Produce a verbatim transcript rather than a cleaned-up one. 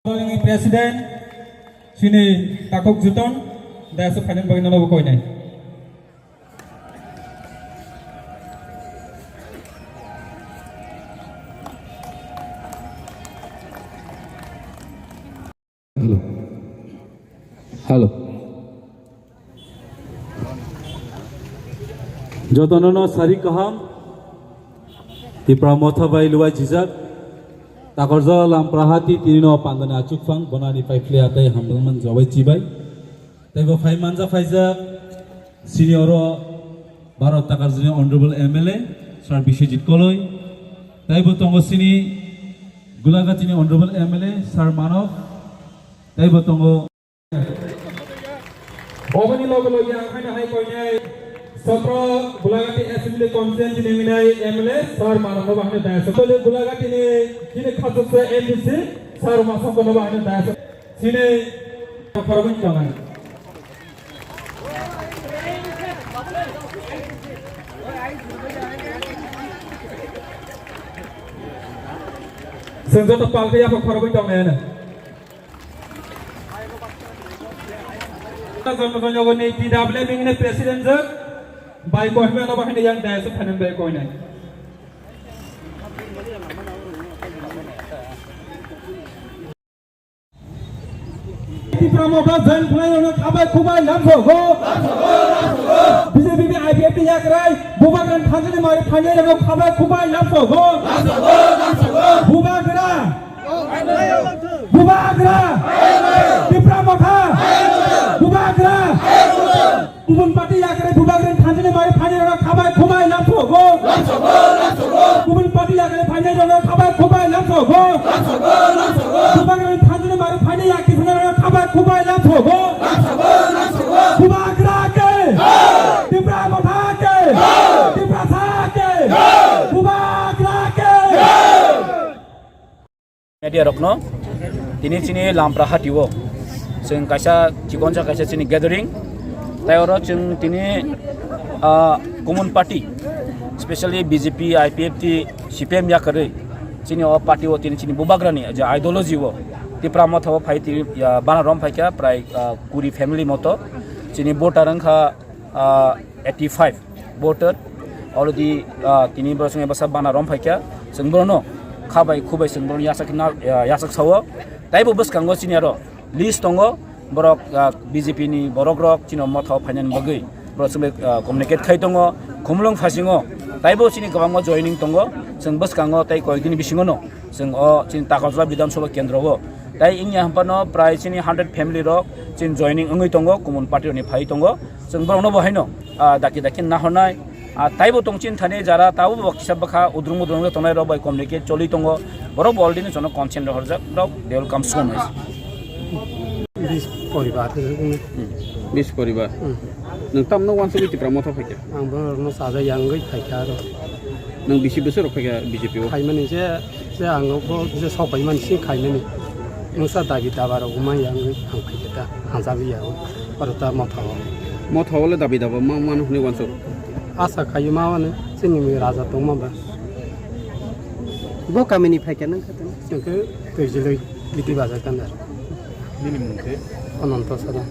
President, chini Takhuk Juton, dayas o phainani bagwi nono bo koinai. Hello. Hello. Jotono no sari kaham. Tipra Motha bai luwai jijak. Takorjala Lamprahati tini no pandani achukphang bonani pai phliya tei hamdangman jabai chibai. Tei bo phai manja phaijak senior o Bharat Takarjani Honorable M L A Sir Biswajit Koloi. Tei bo tongo sini Gulagatini Honorable M L A Sir Manav. Tei bo tongo. Oboni logo logi ang haino hai koinai sotro Gulagati Assembly Constituency ni minai M L A Sir Manav no bahai dai. Sotro Gulagati ni chini khachuksa M D C Sir Masong no bahai dai. Sini khoroknwi tongnai. Chwng joto palkhe yapha khoroknwi tongnai ano. Joto joto ni T W M ni president jwk bai Kohima no bahai yang dai su phanan bai koinai. Tipra Motha join khlai rokno khabai khubai lamsogo. B J P ni I P F ni yakrai Bubagrani thanjani mari phainai rokno khabai khubai lamsogo. Bubagra. Bubagra. Tipra Motha. Bubagra. Kubun party yakre Bubagrani thanjani mari phainai rokno khabai khubai lamsogo. Kubun party yakre phainai rokno khabai khubai lamsogo. Bubagrani thanjani mari phainai yakre phainai rokno khabai khubai lamsogo. Bubagra ke. Tipra Motha ke. Tiprasa ke. Bubagra ke. Media rokno tini chini Lamprahati o chwng kaisa chikonsa kaisa chini gathering, tai oro chwng tini, ah, common party, specially B J P, I P F T, C P M yakarwi chini o party o tini chini Bubagrani je ideology o Tipra Motha o phai tini, ah, bana rom phaikha prai, ah, kuri family moto chini voter wngkha, ah, eighty five voter already, ah, tini borok chwng basa bana rom phaikha, chwng borokno khabai khubai chwng borokno yachak na, ah, yachak sao. Taibo bwskango chini aro list tongo borok, ah, B J P ni borok rok chini Motha o phainani bagwi borok chwng bai, ah, communicate khai tongo. Khumulwng phasingo taibo chini kwbangma joining tongo, chwng bwskango tei koyekdini bisingo no chwng o chini Takarjala Bidhan Sabha kendro o tai wngya hwnphano prai chini hundred family rok chini joining wngwi tongo, common party rokni phai tongo. Chwng borokno bo haino, ah, daki daki nahornai, ah, taibo tongchin thani jara tabo bo kisa bwkha udrung mudrung tongnai rok bai communicate choli tongo. Borok bo already no jono consent rohorjak, borok they will come soon. Bis poribar. Hmm. Bis poribar. Hmm. Nwng tamno wansugwi Tipra Motha phaikha? Ang borokno chaja yangwi phaikha aro. Nwng bisi bwswk rok phaikha B J P o? Phaimani je, je ang bo je sok paimani si khaimani. Nwngsa dabi daba rok wngma yangwi ang phaikha ta, ang chabi ya o. Aro ta Motha o. Motha o le dabi daba ma mano hwnwi wansuk? Asa khaio ma mano, chini raja tongma ba. Bo kamini phaikha nang kha tong? Chwng khe Twijlwi, Biti Bazar Kandar. Bini mung khe? Ananto Sada.